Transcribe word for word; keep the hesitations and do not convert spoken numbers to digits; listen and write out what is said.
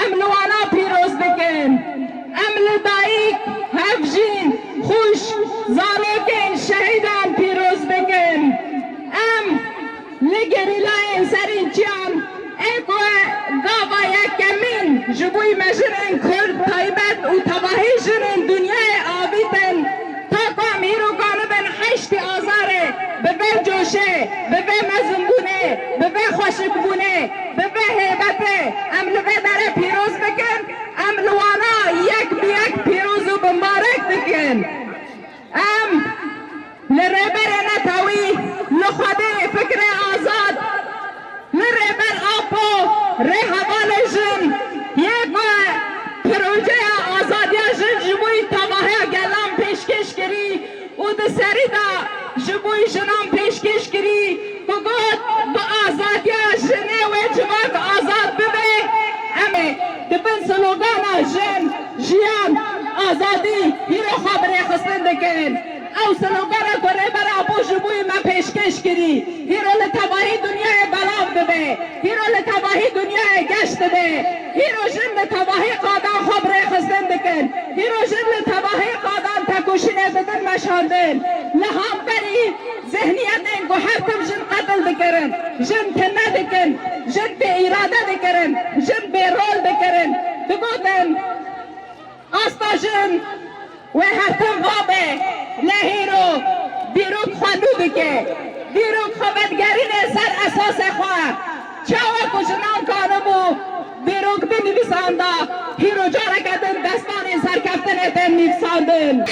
Em li wana pîroz dikin. Em li dayik, hevjîn, xwişk, zarokên şehîdan pîroz dikin. Em li gerîlayên serînçiyan ê ku gava yekemîn ji bo mejinên Kurd taybet û tevahî jinên dinyayê avîtin, ta ku em îro kanibin heştê Azarê bi vê coşê, bi vê mezinbûnê, bi vê xweşikbûnê, bi vê hêbetê em li vê derê pîroz bikin, em li wana yek bi yek pîroz û bimbarek dikin. Em li Rêberê Netewî, li Xwedê Fikrê Azad, li Rêber Apo, rêhevalê jin, yê ku projeya azadiya jin ji bo tevahiya gelan pêşkêş kirî û di serî de ji bo jinan pêşkêş kirî, ku got, bi azadiya jinê wê civak azad bibe. Em ê di bin slogana jin, jiyan, azadî, hîro xwe bi rêxistin dikin. Ew slogana ku Rêber Apo ji bo me pêşkêş kirî, hîro li tevahî dinyayê belav dibe, hîro li tevahî dinyayê geş dibe, hîro jin li tevahî qadan xwe bi rêxistin dikin, hîro jin li tevahî qadan tekoşînê didin meşandin. Li hemberî zihniyetên ku her tim jin qetil dikirin, jin tune dikin, jin bêîrade dikirin, jin bêrol dikirin, digotin, asta jin wê her tim va be, lê hîro dîrok xwe nû dike. Dîrok xwe vedigerîne ser esasê xwe. Çawa ku jinan kanibû dîrok binivîsanda, hîro careke din destanên serkeftinê tên nivîsandin.